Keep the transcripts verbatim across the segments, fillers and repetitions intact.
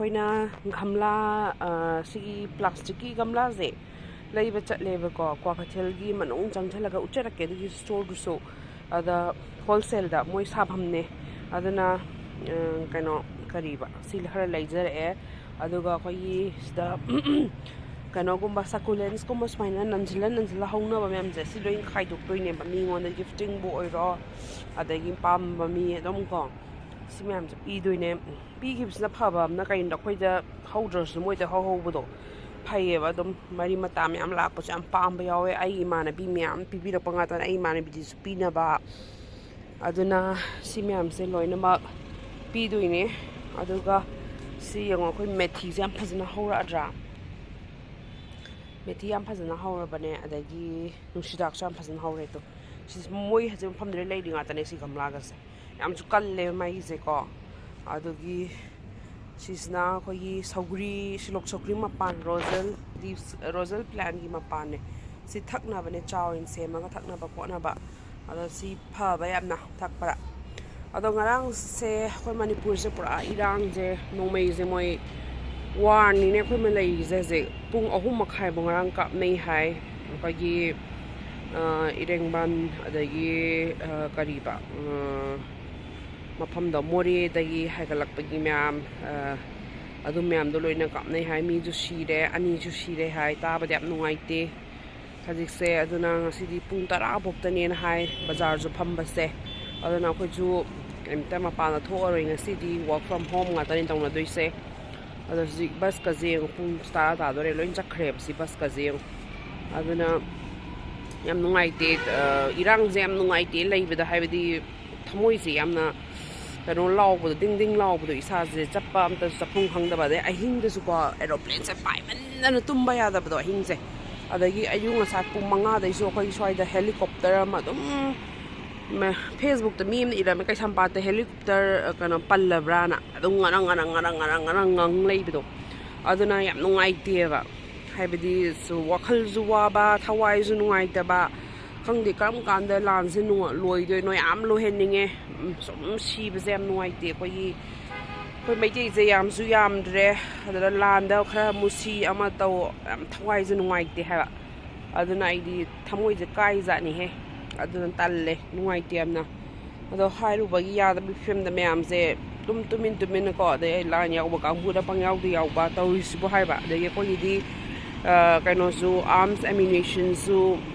ꯑꯩꯈꯣꯏꯅ ꯒꯝꯂꯥ, ꯑ, ꯁꯤꯒꯤ ꯄ꯭ꯂꯥꯁꯇꯤꯛꯀꯤ ꯒꯝꯂꯥꯁꯦ ꯂꯩꯕ ꯆꯠꯂꯦꯕꯀꯣ, ꯀ꯭ꯋꯥꯀꯩꯊꯦꯜꯒꯤ ꯃꯅꯨꯡ ꯆꯪꯁꯤꯜꯂꯒ ꯎꯠꯆꯔꯛꯀꯦ ꯑꯗꯨꯒꯤ ꯁ꯭ꯇꯣꯔꯗꯨꯁꯨ꯫ ꯑꯗ ꯍꯣꯜꯁꯦꯜꯗ ꯃꯣꯏ ꯁꯥꯐꯝꯅꯦ꯫ ꯑꯗꯨꯅ, ꯑ, ꯀꯩꯅꯣ, ꯀꯔꯤꯕ, ꯁꯤ ꯈꯔ ꯂꯩꯖꯔꯛꯑꯦ꯫ ꯑꯗꯨꯒ ꯑꯩꯈꯣꯏꯒꯤ ꯁꯤꯗ ꯀꯩꯅꯣꯒꯨꯝꯕ, ꯁꯀꯨꯂꯦꯟꯁꯀꯨꯝꯕ ꯁꯨꯃꯥꯏꯅ ꯅꯟꯁꯤꯜꯂ ꯅꯟꯁꯤꯜꯂ ꯍꯧꯅꯕ ꯃꯌꯥꯝꯁꯦ, ꯁꯤ ꯂꯣꯏ ꯈꯥꯏꯗꯣꯛꯇꯣꯏꯅꯦꯕ, ꯃꯤꯉꯣꯟꯗ ꯒꯤꯐꯇꯤꯡꯕꯨ ꯑꯣꯏꯔꯣ, ꯑꯗꯒꯤ ꯄꯥꯝꯕ ꯃꯤ ꯑꯗꯨꯝ ꯀꯣ, ꯁꯤ ꯃꯌꯥꯝꯁꯦ ꯄꯤꯗꯣꯏꯅꯦ꯫ ꯄꯤꯈꯤꯕꯁꯤꯅ ꯐꯕ ꯑꯃꯅ ꯀꯩꯅꯣꯗ, ꯑꯩꯈꯣꯏꯗ ꯍꯧꯗ꯭ꯔꯁꯨ ꯃꯣꯏꯗ ꯍꯧꯍꯧꯕꯗꯣ ꯐꯩꯌꯦꯕ꯫ ꯑꯗꯨꯝ ꯃꯔꯤ ꯃꯇꯥ ꯃꯌꯥꯝ ꯂꯥꯛꯄꯁꯨ ꯌꯥꯝ ꯄꯥꯝꯕ ꯌꯥꯎꯋꯦ꯫ ꯑꯩꯒꯤ ꯏꯃꯥꯟꯅꯕꯤ ꯃꯌꯥꯝ ꯄꯤꯕꯤꯔꯛꯄ ꯉꯥꯛꯇꯅꯦ, ꯑꯩ ꯏꯃꯥꯟꯅꯕꯤꯗꯨꯁꯨ ꯄꯤꯅꯕ꯫ ꯑꯗꯨꯅ ꯁꯤ ꯃꯌꯥꯝꯁꯦ ꯂꯣꯏꯅꯃꯛ ꯄꯤꯗꯣꯏꯅꯦ꯫ ꯑꯗꯨꯒ ꯁꯤ ꯌꯦꯡꯉꯣ, ꯑꯩꯈꯣꯏ ꯃꯦꯊꯤꯁꯦ ꯌꯥꯝ ꯐꯖꯅ ꯍꯧꯔꯛꯑꯗ꯭ꯔꯥ? ꯃꯦꯊꯤ ꯌꯥꯝ ꯐꯖꯅ ꯍꯧꯔꯕꯅꯦ꯫ ꯑꯗꯒꯤ ꯅꯨꯡꯁꯤꯗꯥꯛꯁꯨ ꯌꯥꯝ ꯐꯖꯅ ꯍꯧꯔꯦ꯫ ꯑꯗꯣ ꯁꯤ ꯃꯣꯏ ꯍꯧꯖꯤꯛ ꯃꯐꯝꯗꯨꯗ ꯂꯩꯔꯤ ꯉꯥꯛꯇꯅꯦ ꯁꯤ ꯒꯝꯂꯥꯒꯁꯦ꯫ ꯌꯥꯝꯁꯨ ꯀꯜꯂꯦ ꯃꯩꯁꯦꯀꯣ꯫ ꯑꯗꯨꯒꯤ ꯁꯤꯁꯤꯅ ꯑꯩꯈꯣꯏꯒꯤ ꯁꯧꯒ꯭ꯔꯤ, ꯁꯤꯂꯣꯛ ꯁꯧꯒ꯭ꯔꯤ ꯃꯄꯥꯟ, rosal leaves, rosal plantꯀꯤ ꯃꯄꯥꯟꯅꯦ꯫ ꯁꯤ ꯊꯛꯅꯕꯅꯦ, ꯆꯥ ꯑꯣꯏꯅ ꯁꯦꯝꯃꯒ ꯊꯛꯅꯕ ꯈꯣꯠꯅꯕ꯫ ꯑꯗꯣ ꯁꯤ ꯐꯕ ꯌꯥꯝꯅ ꯊꯛꯄꯗ꯫ ꯑꯗꯣ ꯉꯔꯥꯡꯁꯦ ꯑꯩꯈꯣꯏ ꯃꯅꯤꯄꯨꯔꯁꯦ ꯄꯨꯔꯥ ꯏꯔꯥꯡꯁꯦ, ꯅꯣꯡꯃꯩꯁꯦ ꯃꯣꯏ ꯋꯥꯔꯅꯤꯅꯦ ꯑꯩꯈꯣꯏ ꯂꯩꯔꯤꯁꯦ ꯍꯧꯖꯤꯛ꯫ ꯄꯨꯡ ꯑꯍꯨꯝ ꯃꯈꯥꯏꯐꯥꯎ ꯉꯔꯥꯡ ꯀꯥꯞꯅꯩ ꯍꯥꯏ꯫ ꯑꯩꯈꯣꯏꯒꯤ, ꯑ, ꯏꯔꯦꯡꯕꯥꯟ, ꯑꯗꯒꯤ, ꯑ, ꯀꯔꯤꯕ, ꯑ, ꯃꯐꯝꯗꯣ, ꯃꯣꯔꯦꯗꯒꯤ ꯍꯥꯏꯒꯠꯂꯛꯄꯒꯤ ꯃꯌꯥꯝ, ꯑ, ꯑꯗꯨ ꯃꯌꯥꯝꯗꯣ ꯂꯣꯏꯅ ꯀꯥꯞꯅꯩ ꯍꯥꯏ꯫ ꯃꯤꯁꯨ ꯁꯤꯔꯦ, ꯑꯅꯤꯁꯨ ꯁꯤꯔꯦ ꯍꯥꯏ꯫ ꯇꯥꯕꯗ ꯌꯥꯝ ꯅꯨꯡꯉꯥꯏꯇꯦ꯫ ꯍꯧꯖꯤꯛꯁꯦ ꯑꯗꯨꯅ ꯉꯁꯤꯗꯤ ꯄꯨꯡ ꯇꯔꯥ ꯐꯥꯎꯇꯅꯦꯅ ꯍꯥꯏ ꯕꯖꯥꯔꯁꯨ ꯐꯝꯕꯁꯦ꯫ ꯑꯗꯨꯅ ꯑꯩꯈꯣꯏꯁꯨ ꯀꯔꯤꯝꯇ ꯃꯄꯥꯟꯗ ꯊꯣꯛꯑꯔꯣꯏ ꯉꯁꯤꯗꯤ, work from home ꯉꯥꯛꯇꯅꯦ ꯇꯧꯅꯗꯣꯏꯁꯦ꯫ ꯑꯗꯣ ꯍꯧꯖꯤꯛ ꯕꯁꯀꯁꯦ ꯌꯦꯡꯉꯨ, ꯄꯨꯡ ꯇꯔꯥ ꯇꯥꯗꯣꯔꯦ, ꯂꯣꯏ ꯆꯠꯈ꯭ꯔꯦꯕ ꯁꯤ ꯕꯁꯀꯁꯦ ꯌꯦꯡꯉꯨ꯫ ꯑꯗꯨꯅ ꯌꯥꯝ ꯅꯨꯡꯉꯥꯏꯇꯦ, ꯑ, ꯏꯔꯥꯡꯁꯦ ꯌꯥꯝ ꯅꯨꯡꯉꯥꯏꯇꯦ ꯂꯩꯕꯗ, ꯍꯥꯏꯕꯗꯤ ꯊꯃꯣꯏꯁꯦ ꯌꯥꯝꯅ ꯀꯩꯅꯣ ꯂꯥꯎꯕꯗꯣ, ꯗꯤꯡ ꯗꯤꯡ ꯂꯥꯎꯕꯗꯣ, ꯏꯁꯥꯁꯦ ꯆꯠꯄ ꯑꯝꯇ ꯆꯠꯐꯝ ꯈꯪꯗꯕ, ꯑꯗꯩ ꯑꯍꯤꯡꯗꯁꯨꯀꯣ aeroplaneꯁꯦ ꯄꯥꯏꯃꯟꯗꯅ ꯇꯨꯝꯕ ꯌꯥꯗꯕꯗꯣ ꯑꯍꯤꯡꯁꯦ꯫ ꯑꯗꯒꯤ ꯑꯌꯨꯛ ꯉꯟꯇꯥ ꯄꯨꯡ ꯃꯉꯥꯗꯩꯁꯨ ꯑꯩꯈꯣꯏ ꯁ꯭ꯋꯥꯏꯗ helicopter ꯑꯃ ꯑꯗꯨꯝ, ꯃ-, Facebookꯇ ꯃꯤ ꯑꯃꯅ ꯏꯔꯝꯃꯦ, "ꯀꯩꯁꯥꯝꯄꯥꯠꯇ helicopter, ꯑ, ꯀꯩꯅꯣ, ꯄꯜꯂꯕ꯭ꯔꯥꯅ?" ꯑꯗꯨꯝ ꯉꯔꯪ ꯉꯔꯪ ꯉꯔꯪ ꯉꯔꯪ ꯉꯔꯪ ꯉꯪ ꯂꯩꯕꯗꯣ꯫ ꯑꯗꯨꯅ ꯌꯥꯝ ꯅꯨꯡꯉꯥꯏꯇꯦꯕ꯫ ꯍꯥꯏꯕꯗꯤ ꯁꯨ-, ꯋꯥꯈꯜꯁꯨ ꯋꯥꯕ, ꯊꯋꯥꯏꯁꯨ ꯅꯨꯡꯉꯥꯏꯇꯕ, ꯈꯪꯗꯦ ꯀꯔꯝ ꯀꯥꯟꯗ ꯂꯥꯟꯁꯦ ꯅꯨꯡꯉ-, ꯂꯣꯏꯗꯣꯏꯅꯣ, ꯌꯥꯝ ꯂꯣꯏꯍꯟꯅꯤꯡꯉꯦ꯫ ꯎꯝ, ꯁꯨꯝ ꯁꯤꯕꯁꯦ ꯌꯥꯝ ꯅꯨꯡꯉꯥꯏꯇꯦ꯫ ꯑꯩꯈꯣꯏꯒꯤ ꯑꯩꯈꯣꯏ ꯃꯩꯇꯩꯁꯦ ꯌꯥꯝꯁꯨ ꯌꯥꯝꯗ꯭ꯔꯦ, ꯑꯗꯨꯅ ꯂꯥꯟꯗ ꯈꯔ ꯃꯨꯁꯤ ꯑꯃ ꯇꯧ, ꯌꯥꯝ ꯊꯋꯥꯏꯁꯦ ꯅꯨꯡꯉꯥꯏꯇꯦ ꯍꯥꯏꯕ꯫ ꯑꯗꯨꯅ ꯑꯩꯗꯤ ꯊꯃꯣꯏꯁꯦ ꯀꯥꯏꯖꯥꯠꯅꯤꯍꯦ꯫ ꯑꯗꯨꯅ ꯇꯜꯂꯦ, ꯅꯨꯡꯉꯥꯏꯇꯦ ꯌꯥꯝꯅ꯫ ꯑꯗꯣ ꯍꯥꯏꯔꯨꯕꯒꯤ ꯌꯥꯗꯕꯒꯤ ꯐꯤꯕꯝꯗ ꯃꯌꯥꯝꯁꯦ ꯑꯗꯨꯝ ꯇꯨꯃꯤꯟ ꯇꯨꯃꯤꯟꯅꯀꯣ, ꯑꯗꯩ ꯂꯥꯟ ꯌꯥꯎꯕ ꯀꯥꯡꯕꯨꯗ ꯄꯪꯌꯥꯎꯗ ꯌꯥꯎꯕ ꯇꯧꯔꯤꯁꯤꯕꯨ ꯍꯥꯏꯕ꯫ ꯑꯗꯒꯤ ꯑꯩꯈꯣꯏꯒꯤꯗꯤ, ꯑ, ꯀꯩꯅꯣꯁꯨ, ꯑꯥꯔꯝꯁ ꯑꯦꯃꯤꯅꯦꯁꯟꯁꯨ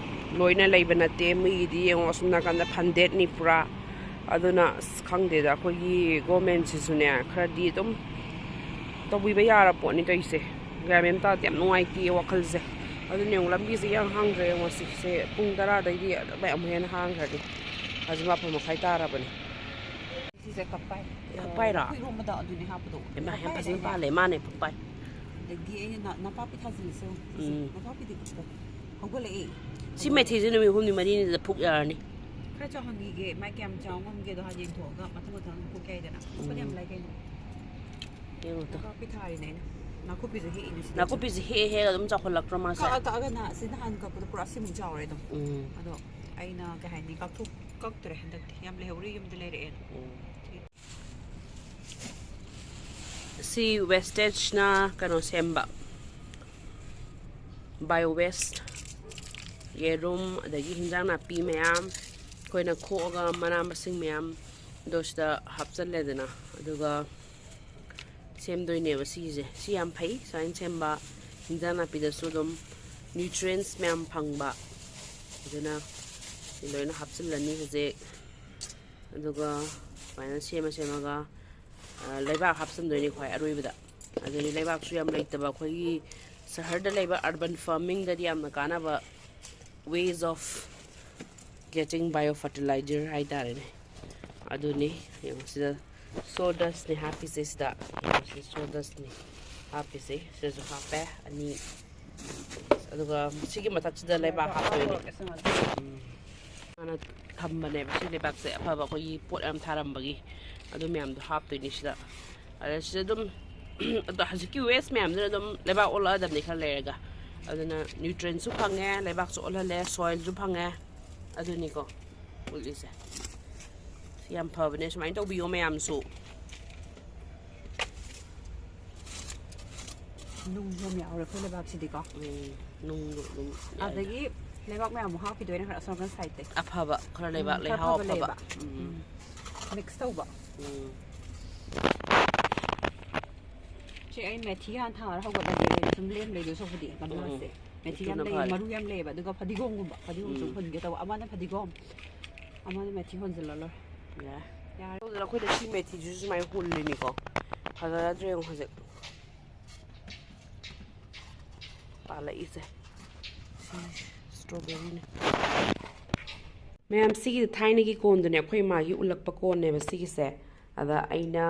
ꯂꯣꯏꯅ ꯂꯩꯕ ꯅꯠꯇꯦ꯫ ꯃꯤꯒꯤꯗꯤ ꯌꯦꯡꯉꯣ, ꯑꯁꯣꯝ ꯅꯥꯀꯟꯗ ꯐꯟꯗꯦꯠꯅꯤ ꯄꯨꯔꯥ꯫ ꯑꯗꯨꯅ ꯑꯁ, ꯈꯪꯗꯦꯗ, ꯑꯩꯈꯣꯏꯒꯤ ꯒꯣꯔꯃꯦꯟꯁꯤꯁꯨꯅꯦ, ꯈꯔꯗꯤ ꯑꯗꯨꯝ ꯇꯧꯕꯤꯕ ꯌꯥꯔ ꯄꯣꯠꯅꯤ ꯇꯧꯔꯤꯁꯦ꯫ ꯒ꯭ꯌꯥꯟ ꯃꯦꯟ ꯇꯥꯗꯦ, ꯌꯥꯝ ꯅꯨꯡꯉꯥꯏꯇꯦ ꯋꯥꯈꯜꯁꯦ꯫ ꯑꯗꯨꯅ ꯌꯦꯡꯉꯨ, ꯂꯝꯕꯤꯁꯦ ꯏꯍꯥꯡ ꯍꯥꯡꯗ꯭ꯔꯦ ꯌꯦꯡꯉꯣ꯫ ꯁꯤꯁꯦ ꯄꯨꯡ ꯇꯔꯥꯗꯩꯗꯤ ꯑꯗꯨꯝ ꯑꯃꯨꯛ ꯍꯦꯟꯅ ꯍꯥꯡꯈ꯭ꯔꯅꯤ꯫ ꯍꯧꯖꯤꯛ ꯃꯥꯄꯟ ꯃꯈꯥꯏ ꯇꯥꯔꯕꯅꯤ꯫ ꯁꯤꯁꯦ ꯐꯛꯄꯥꯏ꯫ ꯐꯛꯄꯥꯏꯔꯣ? ꯂꯐꯨ ꯏꯔꯣꯝꯕꯗ ꯑꯗꯨꯅꯦ ꯍꯥꯞꯄꯗꯣ꯫ ꯏꯃꯥ, ꯌꯥꯝ ꯐꯖꯅ ꯐꯛꯄꯥꯏꯅꯦ꯫ ꯄꯥꯜꯂꯦ꯫ ꯃꯥꯅꯦ, ꯐꯛꯄꯥꯏ꯫ ꯑꯗꯒꯤ ꯑꯩꯅ ꯅ-, ꯅꯄꯥꯛꯄꯤ ꯊꯥꯖꯤꯜꯂꯤꯁꯦ꯫ ꯎꯝ꯫ ꯅꯄꯥꯛꯄꯤꯗꯤ ꯈꯤꯇꯪ ꯍꯧꯒꯠꯂꯛꯑꯦ꯫ ꯁꯤ ꯃꯦꯊꯤꯁꯦ ꯅꯨꯃꯤꯠ ꯍꯨꯝꯅꯤ ꯃꯔꯤꯅꯤꯗ ꯐꯨꯛ ꯌꯥꯔꯅꯤ꯫ ꯈꯔ ꯆꯥꯎꯍꯟꯈꯤꯒꯦ꯫ ꯃꯥꯏ ꯀꯌꯥꯝ ꯆꯥꯎ ꯉꯝꯒꯦꯗꯣ ꯍꯥꯟꯅ ꯌꯦꯡꯊꯣꯛꯑꯒ ꯃꯊꯪ ꯃꯊꯪ ꯐꯨꯛ ꯌꯥꯏꯗꯅ꯫ ꯐꯨꯛꯄꯗꯤ ꯌꯥꯝ ꯎꯝ꯫ ꯂꯥꯏ ꯀꯩꯅꯣ꯫ ꯌꯦꯡꯉꯨ ꯇꯨ꯫ ꯅꯄꯥꯛꯄꯤ ꯊꯥꯔꯤꯅꯦ ꯑꯩꯅ꯫ ꯅꯥꯀꯨꯞꯄꯤꯁꯨ ꯍꯦꯛꯏꯅꯦ ꯁꯤꯗ꯫ ꯅꯥꯀꯨꯞꯄꯤꯁꯦ ꯍꯦꯛꯑ ꯍꯦꯛꯑ ꯑꯗꯨꯝ ꯆꯥꯎꯈꯠꯂꯛꯇ꯭ꯔꯣ ꯃꯥꯁꯦ? ꯀꯛꯑ ꯀꯛꯑꯒꯅ ꯁꯤ ꯅꯍꯥꯟ ꯀꯛꯄꯗꯣ ꯄꯨꯔꯥ ꯁꯤꯃꯨꯛ ꯆꯥꯎꯔꯦ ꯑꯗꯨꯝ꯫ ꯎꯝ꯫ ꯑꯗꯣ ꯑꯩꯅ ꯀꯩ ꯍꯥꯏꯅꯤ, ꯀꯛꯊꯣꯛ-, ꯀꯛꯇ꯭ꯔꯦ ꯍꯟꯗꯛꯇꯤ꯫ ꯌꯥꯝ ꯂꯩꯍꯧꯔꯤ, ꯌꯨꯝꯗ ꯂꯩꯔꯛꯑꯦꯅ꯫ ꯎꯝ꯫ ꯁꯤ ꯋꯦꯁꯇꯦꯖꯅ ꯀꯩꯅꯣ ꯁꯦꯝꯕ, ꯕꯥꯏꯑꯣ ꯋꯦꯁ꯫ ꯌꯦꯔꯨꯝ, ꯑꯗꯒꯤ ꯍꯤꯟꯖꯥꯡ ꯅꯥꯄꯤ ꯃꯌꯥꯝ ꯑꯩꯈꯣꯏꯅ ꯈꯣꯛꯑꯒ, ꯃꯅꯥ ꯃꯁꯤꯡ ꯃꯌꯥꯝꯗꯣ ꯁꯤꯗ ꯍꯥꯞꯆꯜꯂꯦꯗꯅ, ꯑꯗꯨꯒ ꯁꯦꯝꯗꯣꯏꯅꯦꯕ ꯁꯤꯒꯤꯁꯦ꯫ ꯁꯤ ꯌꯥꯝ ꯐꯩ ꯁꯨꯃꯥꯏꯅ ꯁꯦꯝꯕ꯫ ꯍꯤꯟꯖꯥꯡ ꯅꯥꯄꯤꯗꯁꯨ ꯑꯗꯨꯝ ꯅ꯭ꯌꯨꯇ꯭ꯔꯤꯌꯦꯟꯁ ꯃꯌꯥꯝ ꯐꯪꯕ꯫ ꯑꯗꯨꯅ ꯁꯤ ꯂꯣꯏꯅ ꯍꯥꯞꯆꯤꯜꯂꯅꯤ ꯍꯧꯖꯤꯛ꯫ ꯑꯗꯨꯒ ꯁꯨꯃꯥꯏꯅ ꯁꯦꯝꯃ ꯁꯦꯝꯃꯒ, ꯑ, ꯂꯩꯕꯥꯛ ꯍꯥꯞꯆꯤꯟꯗꯣꯏꯅꯤ ꯈ꯭ꯋꯥꯏ ꯑꯔꯣꯏꯕꯗ꯫ ꯑꯗꯨꯗꯤ ꯂꯩꯕꯥꯛꯁꯨ ꯌꯥꯝ ꯂꯩꯇꯕ ꯑꯩꯈꯣꯏꯒꯤ ꯁꯍꯔꯗ ꯂꯩꯕ urban farming ꯗꯗꯤ ꯌꯥꯝꯅ ꯀꯥꯟꯅꯕ ways of getting biofertilizer ꯍꯥꯏꯇꯥꯔꯦꯅꯦ꯫ ꯑꯗꯨꯅꯤ, ꯌꯦꯡꯉꯣ ꯁꯤꯗ sawdust ꯅꯦ ꯍꯥꯞꯄꯤꯁꯦ ꯁꯤꯗ꯫ ꯌꯦꯡꯉꯣ ꯁꯤ sawdust ꯅꯦ ꯍꯥꯞꯄꯤꯁꯦ꯫ ꯁꯤꯗꯁꯨ ꯍꯥꯞꯄꯦ ꯑꯅꯤ꯫ ꯑꯗꯨꯒ ꯁꯤꯒꯤ ꯃꯊꯛꯁꯤꯗ ꯂꯩꯕꯥꯛ ꯍꯥꯞꯇꯣꯏꯅꯦ꯫ ꯎꯝ꯫ ꯃꯥꯅ ꯊꯝꯕꯅꯦꯕ ꯁꯤ ꯂꯩꯕꯥꯛꯁꯦ ꯑꯐꯕ ꯑꯩꯈꯣꯏꯒꯤ ꯄꯣꯠ ꯌꯥꯝ ꯊꯥꯔꯝꯕꯒꯤ꯫ ꯑꯗꯨ ꯃꯌꯥꯝꯗꯣ ꯍꯥꯞꯇꯣꯏꯅꯤ ꯁꯤꯗ꯫ ꯑꯗ ꯁꯤꯗ ꯑꯗꯨꯝ, ꯑꯗꯣ ꯍꯧꯖꯤꯛꯀꯤ waste ꯃꯌꯥꯝꯗꯨꯅ ꯑꯗꯨꯝ ꯂꯩꯕꯥꯛ ꯑꯣꯜꯂꯛꯑꯗꯕꯅꯤ ꯈꯔ ꯂꯩꯔꯒ꯫ ꯑꯗꯨꯅ nutrient ꯁꯨ ꯐꯪꯉꯦ, ꯂꯩꯕꯥꯛꯁꯨ ꯑꯣꯜꯍꯜꯂꯦ, soil ꯁꯨ ꯐꯪꯉꯦ꯫ ꯑꯗꯨꯅꯤꯀꯣ ꯎꯠꯂꯤꯁꯦ꯫ ꯌꯥꯝ ꯐꯕꯅꯦ, ꯁꯨꯃꯥꯏꯅ ꯇꯧꯕꯤꯌꯣ ꯃꯌꯥꯝꯁꯨ꯫ ꯅꯨꯡꯁꯨ ꯌꯥꯝ ꯌꯥꯎꯔꯦ ꯑꯩꯈꯣꯏ ꯂꯩꯕꯥꯛꯁꯤꯗꯤꯀꯣ꯫ ꯎꯝ, ꯅꯨꯡꯗꯣ ꯑꯗꯨꯝ ꯌꯥꯏꯗ꯫ ꯑꯗꯒꯤ ꯂꯩꯕꯥꯛ ꯃꯌꯥꯝ ꯑꯃꯨꯛ ꯍꯥꯞꯈꯤꯗꯣꯏꯅꯦ ꯈꯔ ꯑꯁꯣꯝ ꯅꯥꯀꯟ ꯁꯥꯏꯗꯇꯩ꯫ ꯑꯐꯕ ꯈꯔ ꯂꯩꯕꯥꯛ ꯎꯝ, ꯂꯩꯍꯥꯎ ꯈꯔ ꯐꯕ ꯑꯐꯕ꯫ ꯂꯩꯕ꯫ ꯎꯝ꯫ ꯃꯤꯛꯁ ꯇꯧꯕ꯫ ꯎꯝ꯫ ꯁꯤ ꯑꯩ ꯃꯦꯊꯤ ꯍꯥꯟꯅ ꯊꯥꯔ ꯍꯧꯒꯠꯂꯒꯦ, ꯁꯨꯝ ꯂꯦꯝ ꯂꯩꯗꯣꯏ ꯁꯔꯨꯛꯄꯨꯗꯤ ꯃꯅꯥꯁꯦ꯫ ꯎꯝ꯫ ꯃꯦꯊꯤ ꯑꯗꯨꯅ ꯌꯥꯝ ꯂꯩ, ꯐꯔꯦ꯫ ꯃꯔꯨ ꯌꯥꯝ ꯂꯩꯌꯦꯕ, ꯑꯗꯨꯒ ꯐꯗꯤꯒꯣꯝꯒꯨꯝꯕ, ꯐꯗꯤꯒꯣꯝꯁꯨ ꯎꯝ꯫ ꯍꯨꯟꯒꯦ ꯇꯧꯕ꯫ ꯑꯃꯅ ꯐꯗꯤꯒꯣꯝ, ꯑꯃꯅ ꯃꯦꯊꯤ ꯍꯣꯟꯖꯤꯜꯂ ꯂꯣꯏꯔꯦ꯫ ꯌꯥꯔꯦ꯫ ꯌꯥꯔꯦ꯫ ꯑꯗꯨꯅ ꯑꯩꯈꯣꯏꯗ ꯁꯤ ꯃꯦꯊꯤꯁꯤꯁꯨ ꯁꯨꯃꯥꯏꯅ ꯍꯨꯜꯂꯤꯅꯤꯀꯣ꯫ ꯐꯖꯔꯗ꯭ꯔꯥ ꯌꯦꯡꯉꯣ ꯍꯧꯖꯤꯛ꯫ ꯄꯥꯜꯂꯛꯏꯁꯦ꯫ ꯁꯤ strawberryꯅꯦ꯫ ꯃꯌꯥꯝ, ꯁꯤꯒꯤ ꯊꯥꯏꯅꯒꯤ ꯀꯣꯟꯗꯨꯅꯦ, ꯑꯩꯈꯣꯏ ꯏꯃꯥꯒꯤ ꯎꯠꯂꯛꯄ ꯀꯣꯟꯅꯦꯕ ꯁꯤꯒꯤꯁꯦ꯫ ꯑꯗ ꯑꯩꯅ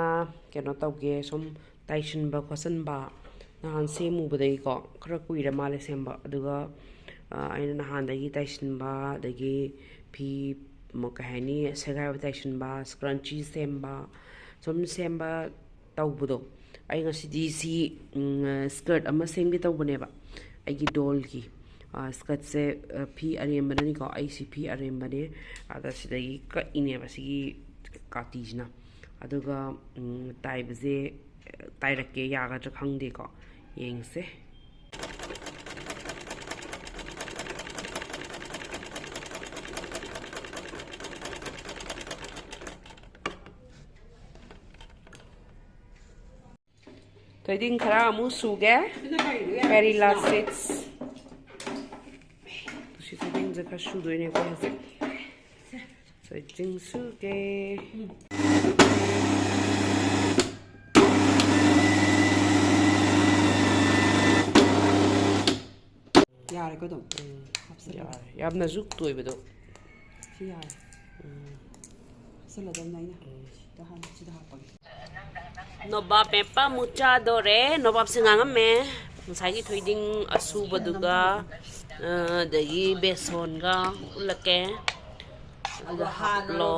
ꯀꯩꯅꯣ ꯇꯧꯒꯦ, ꯁꯨꯝ ꯇꯥꯏꯁꯤꯟꯕ ꯈꯣꯠꯆꯤꯟꯕ ꯅꯍꯥꯟ ꯁꯦꯝꯃꯨꯕꯗꯒꯤꯀꯣ, ꯈꯔ ꯀꯨꯏꯔ ꯃꯥꯜꯂꯦ ꯁꯦꯝꯕ꯫ ꯑꯗꯨꯒ, ꯑ, ꯑꯩꯅ ꯅꯍꯥꯟꯗꯒꯤ ꯇꯥꯏꯁꯤꯟꯕ, ꯑꯗꯒꯤ ꯐꯤ, ꯃ-, ꯀꯩ ꯍꯥꯏꯅꯤ, ꯁꯦꯒꯥꯏꯕ ꯇꯥꯏꯁꯤꯟꯕ, scrunchie ꯁꯦꯝꯕ, ꯁꯨꯝ ꯁꯦꯝꯕ ꯇꯧꯕꯗꯣ, ꯑꯩ ꯉꯁꯤꯗꯤ ꯁꯤ, ꯎꯝ, skirt ꯑꯃ ꯁꯦꯝꯒꯦ ꯇꯧꯕꯅꯦꯕ, ꯑꯩꯒꯤ dollꯒꯤ꯫ ꯑ, skirtꯁꯦ, ꯑ, ꯐꯤ ꯑꯔꯦꯝꯕꯅꯅꯤꯀꯣ, ꯑꯩꯁꯤ ꯐꯤ ꯑꯔꯦꯝꯕꯅꯦ꯫ ꯑꯗ ꯁꯤꯗꯒꯤ ꯀꯛꯏꯅꯦꯕ ꯁꯤꯒꯤ ꯀꯥꯇꯤꯁꯤꯅ꯫ ꯑꯗꯨꯒ, ꯎꯝ, ꯇꯥꯏꯕꯁꯦ, ꯑ, ꯇꯥꯏꯔꯛꯀꯦ, ꯌꯥꯒꯗ꯭ꯔꯥ ꯈꯪꯗꯦꯀꯣ, ꯌꯦꯡꯁꯦ꯫ ꯊꯣꯏꯗꯤꯡ ꯈꯔ ꯑꯃꯨꯛ ꯁꯨꯒꯦ꯫ Perilla seeds꯫ ꯁꯤ ꯊꯣꯏꯗꯤꯡꯁꯦ ꯈꯔ ꯁꯨꯗꯣꯏꯅꯦꯀꯣ ꯍꯧꯖꯤꯛ꯫ ꯊꯣꯏꯗꯤꯡ ꯁꯨꯒꯦ꯫ ꯌꯥꯔꯦꯀꯣ ꯑꯗꯨꯝ꯫ ꯍꯥꯞꯆꯜꯂꯒ꯫ ꯌꯥꯔꯦ꯫ ꯌꯥꯝꯅꯁꯨ ꯇꯣꯏꯕꯗꯣ꯫ ꯁꯤ ꯌꯥꯔꯦ꯫ ꯍꯥꯞꯆꯜꯂꯗꯕꯅꯦ ꯑꯩꯅ꯫ ꯁꯤꯗ ꯍꯥꯟꯅ ꯁꯤꯗ ꯍꯥꯞꯄꯒꯦ꯫ ꯅꯣꯕꯥꯞ ꯃꯦꯠꯄ ꯑꯃꯨꯛ ꯆꯥꯗꯣꯔꯦ꯫ ꯅꯣꯕꯥꯞꯁꯦ ꯉꯥꯡꯉꯝꯃꯦ꯫ ꯉꯁꯥꯏꯒꯤ ꯊꯣꯏꯗꯤꯡ ꯑꯁꯨꯕꯗꯨꯒ, ꯑ, ꯑꯗꯒꯤ ꯕꯦꯁꯣꯟꯒ ꯎꯠꯂꯛꯀꯦ꯫ ꯑꯗꯨꯒ ꯍꯥꯞꯂꯣ꯫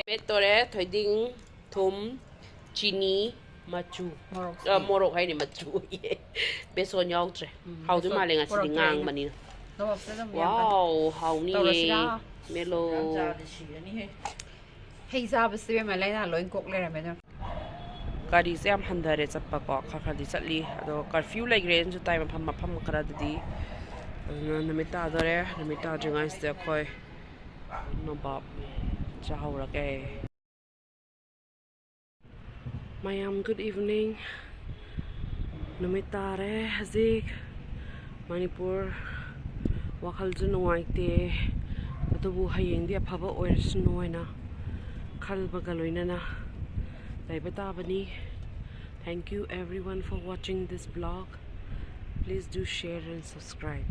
ꯃꯦꯠꯇꯣꯔꯦ꯫ ꯊꯣꯏꯗꯤꯡ, ꯊꯨꯝ, ꯆꯤꯅꯤ, ꯃꯆꯨ꯫ ꯃꯣꯔꯣꯛ ꯑ, ꯃꯣꯔꯣꯛ ꯍꯥꯏꯅꯤ, ꯃꯆꯨ ꯑꯣꯏꯌꯦ꯫ ꯕꯦꯁꯣꯟ ꯌꯥꯎꯗ꯭ꯔꯦ꯫ ꯎꯝ, ꯍꯥꯎꯗꯣꯏ ꯕꯦꯁꯣꯟ ꯃꯥꯜꯂꯦ ꯉꯁꯤꯗꯤ, ꯄꯨꯔꯛꯇ꯭ꯔꯦ ꯑꯩꯅ꯫ ꯉꯥꯡꯕꯅꯤꯅ꯫ ꯅꯣꯕꯥꯞꯁꯦ ꯑꯗꯨꯝ ꯌꯥꯝ ꯀꯟꯅ ꯋꯥꯎ, ꯍꯥꯎꯅꯤꯌꯦ꯫ ꯇꯧꯔꯁꯤꯔꯥ? ꯃꯦꯠꯂꯣ꯫ ꯌꯥꯝ ꯆꯥꯔꯗꯤ ꯁꯤꯔꯅꯤꯍꯦ꯫ ꯍꯩ ꯆꯥꯕꯁꯦ ꯏꯕꯦꯝꯃ ꯂꯥꯏꯅꯥ ꯂꯣꯏ ꯀꯣꯛ ꯂꯩꯔꯝꯃꯦ ꯑꯗꯨꯝ꯫ ꯒꯥꯔꯤꯁꯦ ꯌꯥꯝ ꯍꯟꯊꯔꯦ ꯆꯠꯄꯀꯣ, ꯈꯔ ꯈꯔꯗꯤ ꯆꯠꯂꯤ꯫ ꯑꯗꯣ curfew ꯂꯩꯈ꯭ꯔꯦꯅꯁꯨ ꯇꯥꯏ ꯃꯐꯝ ꯃꯐꯝ ꯈꯔꯗꯗꯤ꯫ ꯑꯗꯨꯅ ꯅꯨꯃꯤꯠ ꯇꯥꯗꯣꯔꯦ꯫ ꯅꯨꯃꯤꯠ ꯇꯥꯗ꯭ꯔꯤꯉꯩꯁꯤꯗ ꯑꯩꯈꯣꯏ ꯅꯣꯕꯥꯞ ꯆꯥꯍꯧꯔꯒꯦ꯫ ꯃꯌꯥꯝ, good evening꯫ ꯅꯨꯃꯤꯠ ꯇꯥꯔꯦ ꯍꯧꯖꯤꯛ꯫ ꯃꯅꯤꯄꯨꯔ ꯋꯥꯈꯜꯁꯨ ꯅꯨꯡꯉꯥꯏꯇꯦ, ꯑꯗꯨꯕꯨ ꯍꯌꯦꯡꯗꯤ ꯑꯐꯕ ꯑꯣꯏꯔꯁꯅꯨ ꯍꯥꯏꯅ ꯈꯜꯕꯒ ꯂꯣꯏꯅꯅ ꯂꯩꯕ ꯇꯥꯕꯅꯤ꯫ Thank you everyone for watching this vlog. Please do share and subscribe.